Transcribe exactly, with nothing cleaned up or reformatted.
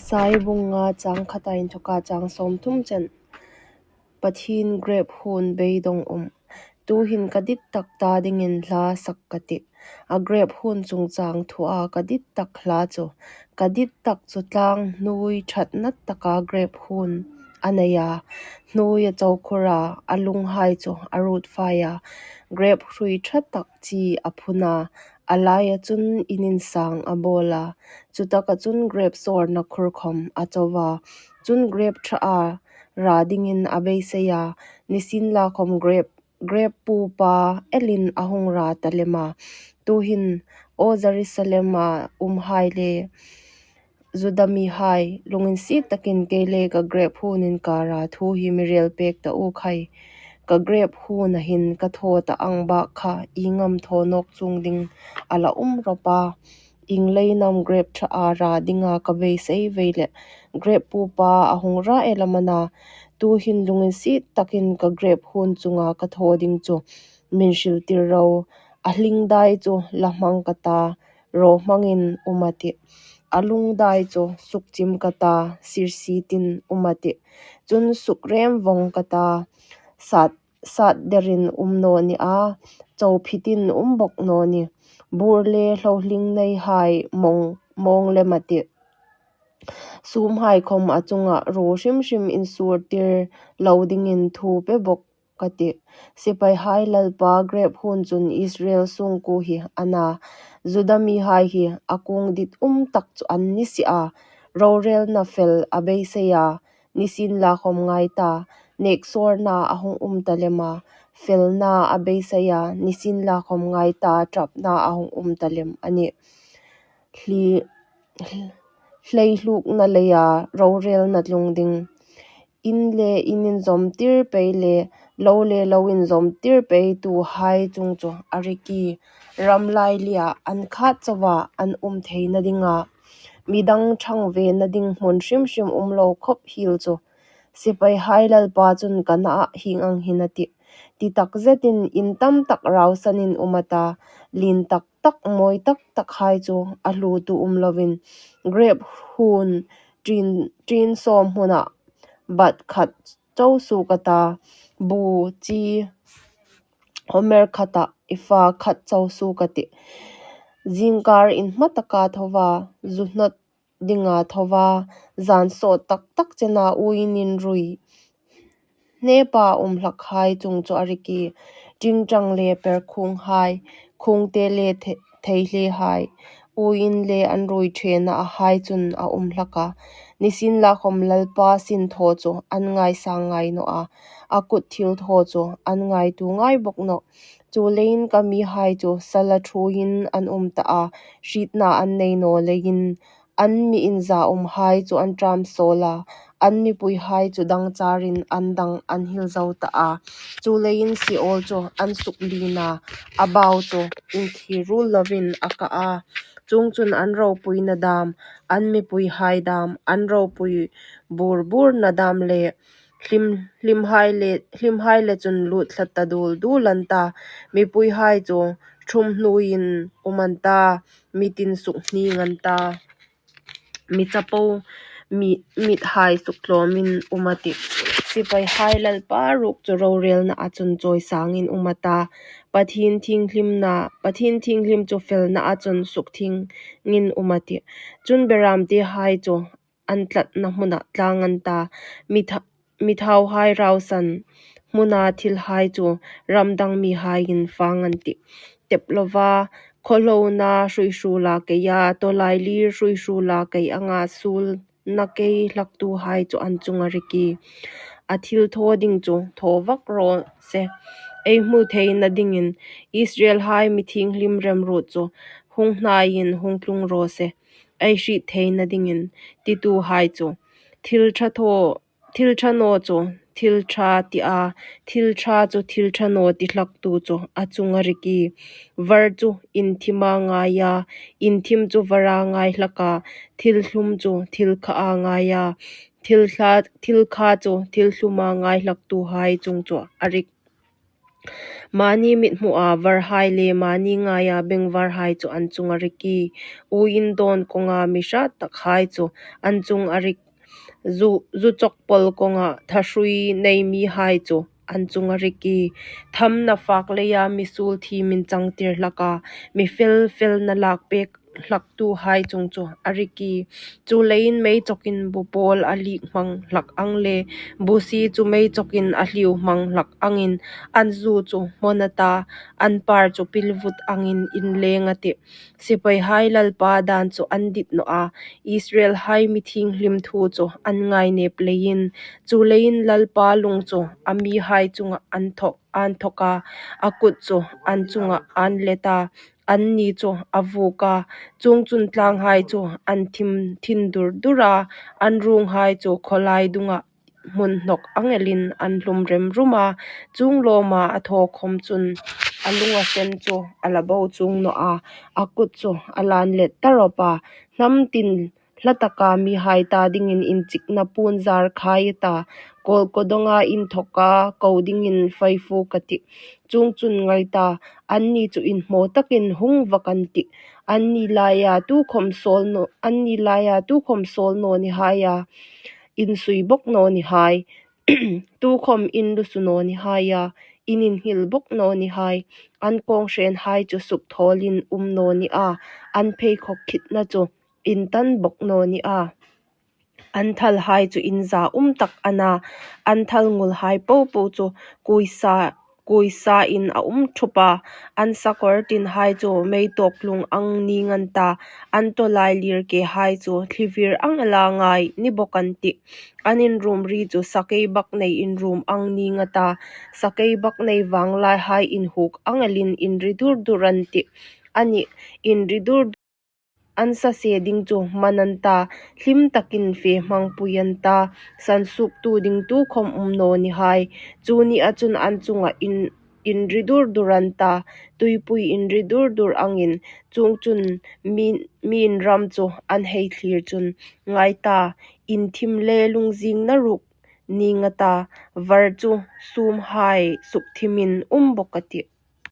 Isai bung nga chang khat a inthoka chang sawmthum chen. Pathien grep huon beidawng um. Tuhin ka dit tak ta dingin hla sak ka tih. A grep huon chungchang thua ka dit tak hla chu. Ka dit tak chu tlang hnuoi ṭhatna taka grep huon a nei a. Hnuoi a chokhur a, a lunghai chu a ruot fai a. Grep hrui ṭha tak chi a phun a. A laia chun in insang a bawl a. Chutaka chun grep sawrna khur khawm a cho a. Chun grep ṭha a ra dingin a beisei a. Nisienlakhawm grep grep pupa elin a hung ra ta lem a. Tuhin, aw Jerusalema umhai le Juda mihai, lunginsiet takin kei le ka grep huon inkara thu hi mi rel pek ta u khai. Ka grep huona hin ka thaw ta ang bak kha ieng am thaw nawk chuong ding a la um rawp a. Ieng leiin am grep ṭha a ra dinga ka beisei vei le grep pupa a hung ra el am a na. Tuhin lunginsiet takin ka grep huon chunga ka thaw ding chu min hriltir ro. A hling dai chu la hmang ka ta, ro hmangin um a tih. A lung dai chu sukchim ka ta, sirsietin um a tih. Chun sukrem vawng ka ta, sat sat derin um naw ni a, chophitin um bawk naw ni. Bur le hlohling neihai mawng, mawng lem a tih. Sumhai khawm a chunga ru hrim hrim insur tir lo dingin thu pe bawk ka tih. Sipaihai Lalpa grep huon chun Israel sungkuo hi a na. Juda mihai hi a kung dit um tak chu an ni si a. Rorelna fel a beisei a. Nisienlakhawm ngai ta, neksawrna a hung um ta lem a, felna a beisei a, nisienlakhawm ngai ta, ṭapna a hung um ta lem a nih. Hli-, hleihlukna leia rorelna tlung ding. In le in inzawmtir pei le, lo le lo inzawmtir pei tuhai chung chu a rik ie. Ram lailia an khat chauva an um theina dinga midang ṭhang vena ding hmun hrim hrim um lo khawp hiel chu. Sipaihai Lalpa chun ka naah hieng ang hin a tih. Ti tak zetin in tam tak rausanin um a ta, lien tak tak, mawi tak takhai chu a hlutu um lovin, grep huon ṭin, ṭin sawm hmuna bat khat chau suok a ta, bu chi homer khata efa khat chau suok a tih. Zingkar inhma taka tho a, zu hnawt dinga tho a, zan sawt tak tak chena uoin inrui hnepa um hlakhai chung chu a rik ie. Ṭingṭang le perkhuonghai, khuongte le the-, theihlehai, uoin le an rui ṭhena ahai chun a um hlak a. Nisienlakhawm Lalpa sinthaw chu an ngaisang ngai naw a, a kut thilthaw chu an ngaituo ngai bawk nawh. Chuleiin ka mihai chu sala ṭhuoiin an um ta a, hrietna an nei naw leiin, an mi inzaumhai chu an ṭam sawl a, an mipuihai chu dangcharin an dang an hil zo ta a. Chuleiin Seol chu an suklien a, a bau chu inkhir ruol lovin a ka a. Chuongchun an ropuina dam, an mipuihai dam, an ropui bur burna dam le hlim, hlimhai le, hlimhai le chun lut thla ta dul dul an ta, mipuihai chu ṭhum hnuoiin um an ta, mitin suk hning an ta, mi chapo, mi, mithai suk tlawmin um a tih. Sipaihai Lalpa ruok chu rorelna a chun chawisangin um a ta, Pathien thienghlimna, Pathien thienghlim chu felna a chun suk thingin um a tih. Chun beramtehai chu an tlatna hmuna tlang an ta, mitha-, mithauhai rausan hmuna thilhai chu ramdang mihaiin fang an tih. Tep lova, khawhlona hruihru la kei a, tawlaili hruihru la kei anga suolna kei hlaktuhai chu an chunga rik ie. A thilthaw ding chu thaw vak raw se. Ei hmu theina dingin Israelhai mi thienghlim remruot chu hung hnaiin hung tlung raw se. Ei hriet theina dingin tituhai chu. Thil ṭha thaw, thil ṭha naw chu thil ṭha ti a, thil ṭha chu thil ṭha naw ti hlaktu chu a chunga rik ie. Var chu inthima ngai a, inthim chu vara ngai hlak a, thil hlum chu thil khaa ngai a, thil hla, thil kha chu thil hluma ngai hlaktuhai chung chu a rik Mani mithmua varhai le mani ngaia bengvarhai chu an chunga rik ie. Uoin dawn kawnga mi hrat takhai chu an chunga rik. Zu, zu chawk pawl kawnga thahrui nei mihai chu an chunga rik ie. Thamna fak leia mi suol thiem inchangtir hlaka mi fel felna lak pek hlaktuhai chung chu a rik ie. Chuleiin mei chawkin bu pawl a liek hmang hlak ang le, bu si chu mei chawkin a hliu hmang hlak angin an zu chu hmawn a ta, an par chu pilvut angin inleng a tih. Sipaihai Lalpa dan chu an dit naw a, Israelhai mi thienghlim thu chu an ngainep leiin. Chuleiin Lalpa lung chu a mihai chunga an thawk, an thawk a, a kut chu an chunga an let a, anni chu a vuok a. Chuongchun tlanghai chu an thim thin dur dur a, an ruonghai chu khawlai dunga hmun hnawk ang elin an hlum rem rum a. Chuong lawma a thaw khawm chun a lunga sen chu a la bo chuong naw a, a kut chu a la let ta rawp a. Hnam tin hla taka mihai ta dingin inchikna puonzar khai a ta, kawlkaw dawnga inthawka ko dingin fai fuk a tih. Chuongchun ngai ta, anni chu inhmaw takin hung vak an tih. Anni laia tukhawm sawl naw, anni laia tukhawm sawl naw ni hai a, insui bawk naw ni hai. Tukhawm inlusu naw ni hai a, in inhil bawk naw ni hai. An kawnghrênhai chu sukthawlin um naw ni a, an pheikhawk khitna chu intan bawk naw ni a. An thalhai chu inza um tak a na, an thalngulhai popo chu kuisa, kuisain a um thup a. An sakawr tinhai chu mei tawklung ang ning an ta, an tawlai lirkehai chu thlivir ang ela ngai ni bawk an tih. An inrumri chu sakeibaknei inrum ang ning a ta, sakeibaknei vanglaihai inhuk ang elin inri dur dur an tih. Ani, inri dur dur an sase ding chu man an ta, hlim takin fe hmangpui an ta, sansuoktu ding tukhawm um naw ni hai. Chu nia chun an chunga in, inri dur dur an ta, tuipui inri dur dur angin. Chuongchun mi, mi inram chu an hei thlir chun, ngai ta, inthim le lungzingna ruk ning a ta, var chu sumhai sukthimin um bawk a tih.